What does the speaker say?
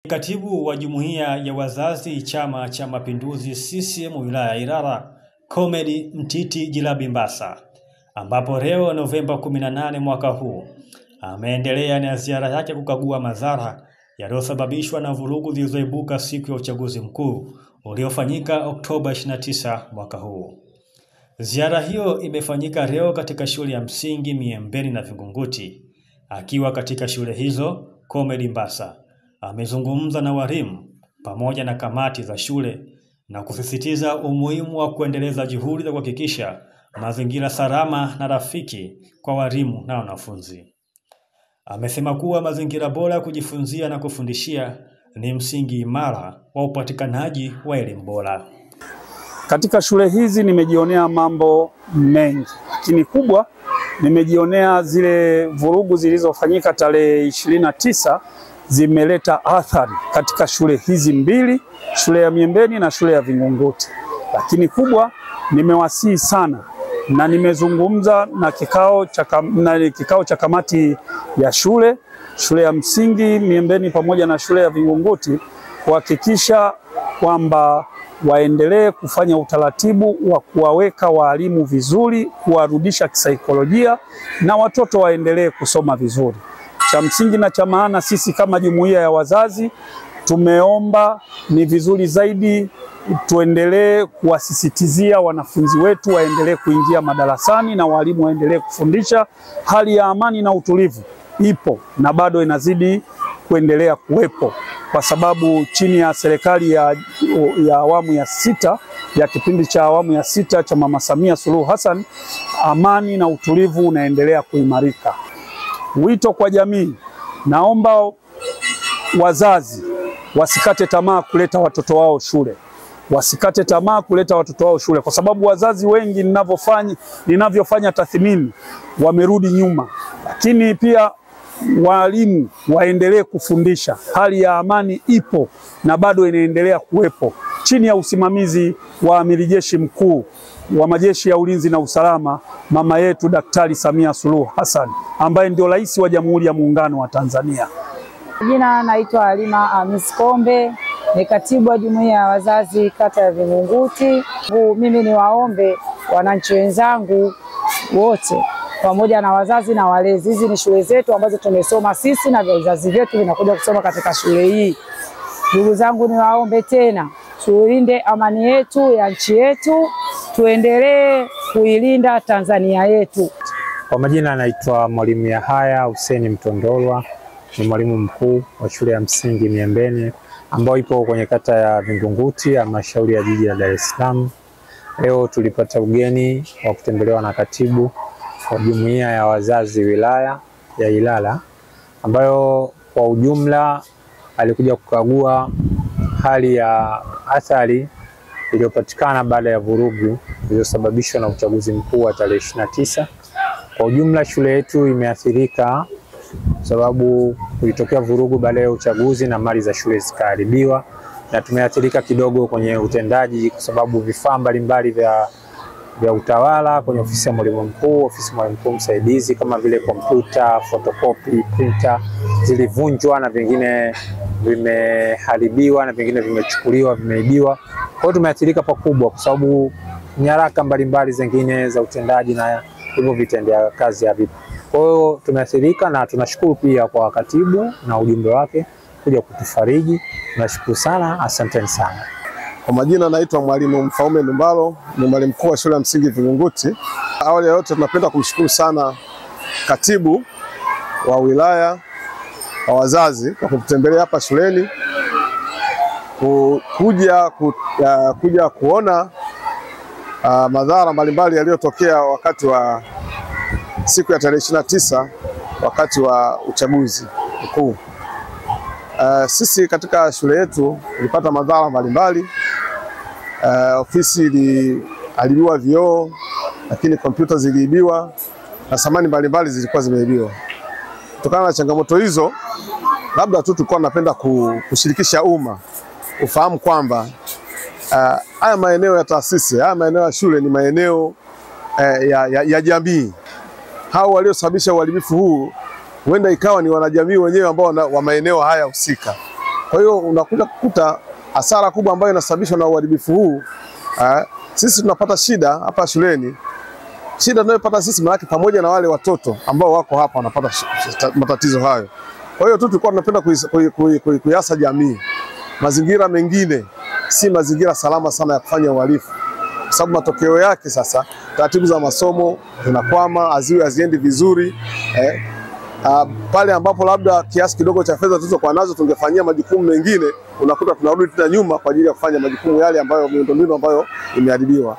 Katibu wa Jumuiya ya Wazazi Chama cha Mapinduzi CCM wilaya ya Ilala, Comrade Mtiti Jilabi Mbassa, ambapo leo Novemba 18 mwaka huu ameendelea na ziara yake kukagua madhara yaliyosababishwa na vurugu zilizoibuka siku ya uchaguzi mkuu uliofanyika Oktoba 29 mwaka huu. Ziara hiyo imefanyika leo katika shule ya msingi Miembeni na Vingunguti. Akiwa katika shule hizo, Comrade Mbassa amezungumza na walimu pamoja na kamati za shule na kusisitiza umuhimu wa kuendeleza juhudi za kuhakikisha mazingira salama na rafiki kwa walimu na wanafunzi. Amesema kuwa mazingira bora ya kujifunzia na kufundishia ni msingi imara wa upatikanaji wa elimu bora. Katika shule hizi nimejionea mambo mengi, lakini kubwa nimejionea zile vurugu zilizofanyika tarehe 29 zimeleta athari katika shule hizi mbili, shule ya Miembeni na shule ya Vingunguti. Lakini kubwa nimewasihi sana na nimezungumza na kikao cha kamati ya shule, shule ya msingi Miembeni pamoja na shule ya Vingunguti, kuhakikisha kwamba waendelee kufanya utaratibu wa kuwaweka walimu vizuri, kuwarudisha kisaikolojia na watoto waendelee kusoma vizuri. Cha msingi na cha maana, sisi kama jumuiya ya wazazi tumeomba ni vizuri zaidi tuendelee kuwasisitizia wanafunzi wetu waendelee kuingia madarasani na walimu waendelee kufundisha. Hali ya amani na utulivu ipo na bado inazidi kuendelea kuwepo, kwa sababu chini ya serikali ya awamu ya sita, ya kipindi cha awamu ya sita cha Mama Samia Suluhu Hassan, amani na utulivu unaendelea kuimarika. Wito kwa jamii, naomba wazazi wasikate tamaa kuleta watoto wao shule. Wasikate tamaa kuleta watoto wao shule, kwa sababu wazazi wengi ninavyofanya tathmini wamerudi nyuma. Lakini pia walimu waendelee kufundisha. Hali ya amani ipo na bado inaendelea kuwepo chini ya usimamizi wa Amiri Jeshi Mkuu wa Majeshi ya Ulinzi na Usalama, mama yetu Daktari Samia Suluhu Hassan, ambaye ndio rais wa Jamhuri ya Muungano wa Tanzania. Jina naitwa Halima Amis Kombe, ni katibu wa Jumuiya ya Wazazi kata ya Vingunguti. Mimi ni waombe wananchi wenzangu wote pamoja na wazazi na walezi. Hizi ni shule zetu ambazo tumesoma sisi na vizazi vyetu vinakuja kusoma katika shule hii. Ndugu zangu, niwaombe tena tuilinde amani yetu ya nchi yetu, tuendelee kuilinda Tanzania yetu. Kwa majina anaitwa Mwalimu Yahaya Hussein Mtondolwa, ni mwalimu mkuu wa shule ya msingi Miembeni ambayo ipo kwenye kata ya Vingunguti, halmashauri ya jiji la Dar es Salaam. Leo tulipata ugeni wa kutembelewa na katibu wa jumuiya ya wazazi wilaya ya Ilala, ambayo kwa ujumla alikuja kukagua hali ya athari iliyopatikana baada ya vurugu zilizosababishwa na uchaguzi mkuu wa tarehe 29. Kwa ujumla shule yetu imeathirika sababu kulitokea vurugu baada ya uchaguzi na mali za shule zikaharibiwa, na tumeathirika kidogo kwenye utendaji kwa sababu vifaa mbalimbali vya utawala kwenye ofisi ya mwalimu mkuu, ofisi ya mwalimu mkuu msaidizi, kama vile kompyuta, photocopy, printer zilivunjwa na vingine vimeharibiwa na vingine vimechukuliwa, vimeibiwa. Kwa hiyo tumeathirika pakubwa kwa sababu nyaraka mbalimbali zingine za utendaji na hivyo vitendea kazi havipo. Kwa hiyo tumeathirika, na tunashukuru pia kwa katibu na ujumbe wake kuja kutufariji. Tunashukuru sana, asanteni sana. Kwa majina naitwa Mwalimu Mfaume Ndumbalo, ni mwalimu mkuu wa shule ya msingi Vingunguti. Awali ya yote tunapenda kumshukuru sana katibu wa wilaya wa wazazi kwa kutembelea hapa shuleni, kuja kuona madhara mbalimbali yaliyotokea wakati wa siku ya tarehe 29 wakati wa uchaguzi mkuu. Sisi katika shule yetu tulipata madhara mbalimbali. Ofisi iliharibiwa vioo, lakini kompyuta ziliibiwa na samani mbalimbali zilikuwa zimeibiwa. Kutokana na changamoto hizo, labda tu tulikuwa tunapenda kushirikisha umma ufahamu kwamba haya maeneo ya taasisi, haya maeneo ya shule ni maeneo ya jamii. Hao waliosababisha uharibifu huu huenda ikawa ni wanajamii wenyewe ambao wa maeneo haya husika. Kwa hiyo unakuja kukuta hasara kubwa ambayo inasababishwa na uharibifu huu. Sisi tunapata shida hapa shuleni. Shida tunayopata sisi maana pamoja na wale watoto ambao wako hapa wanapata matatizo hayo. Kwa hiyo tu tulikuwa tunapenda kuiasa jamii. Mazingira mengine si mazingira salama sana ya kufanya uhalifu, kwa sababu matokeo yake sasa taratibu za masomo zinakwama, haziendi vizuri. Pale ambapo labda kiasi kidogo cha fedha tulizokuwa nazo tungefanyia majukumu mengine, unakuta tunarudi tena nyuma kwa ajili ya kufanya majukumu yale ambayo miundombinu ambayo imeharibiwa.